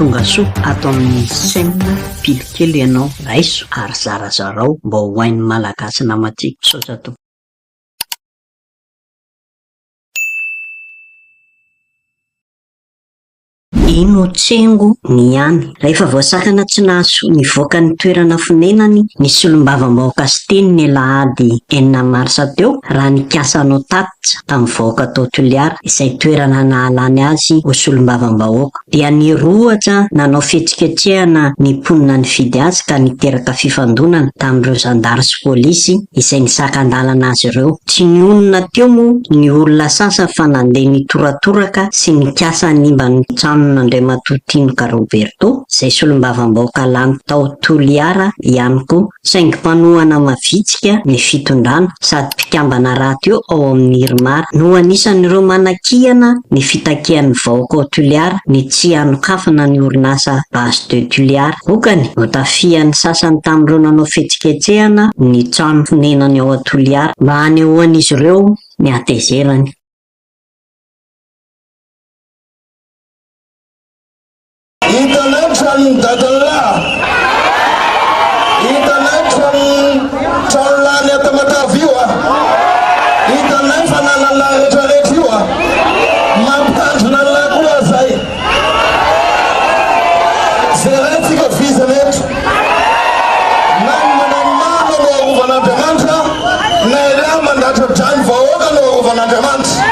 Tongasoa ato amin'ny chaîne Pilo Kely ianao, raiso ary zarazarao mba ho hain'ny Malagasy namantsika. Misaotra tompoko. Ino tsengo ny ihany. Rehefa voasakana tsy nahasoa nivoaka ny toerana fonenany ny solombavambahoaka Siteny ny alahady enina marsa teo raha nikasa hanao tatitra tamin'ny vahoaka tao Toliara izay toerana nahalany azy ho solombavambahoaka dia nirohotra nanao fihetsiketsehana ny mponina nifidy azy ka niteraka fifandonana tamin'ireo zandary sy polisy izay nisakan-dalana azy ireo. Tsy nionona teo moa ny olona sasany fa nandeha nitoratoraka sy nikasa hanimba ny tranon'Andriamatoa Tinoka Roberto, izay solombavambahoaka lany tao Toliara ihany koa, saingy mpanohana mavitrika ny fitondrana sady mpikambana rahateo ao amin'ny IRMAR, no anisan'ireo manakihana ny fitakian'ny vahoaka ao Toliara ny tsy hanokafana ny orinasa Base de Toliara. Vokany, notafihan'ny sasany tamin'ireo nanao fihetsiketsehana ny trano fonenany ao Toliara mba hanehoan'izy ireo ny hatezerany. Hitanay ny tranon'i dadan'lah. Hitanay ny tranon'ny tranolahy any Tamatave io a. Hitanay ny fananan'lah rehetrarehetra io a. Mampitandrina an'lah koa aho zay. Jerentsika vizana eto. Na ny manao ny marina no arovan'Andriamanitra, na elah mandatsa-dra ny vahoaka no arovan'Andriamanitra.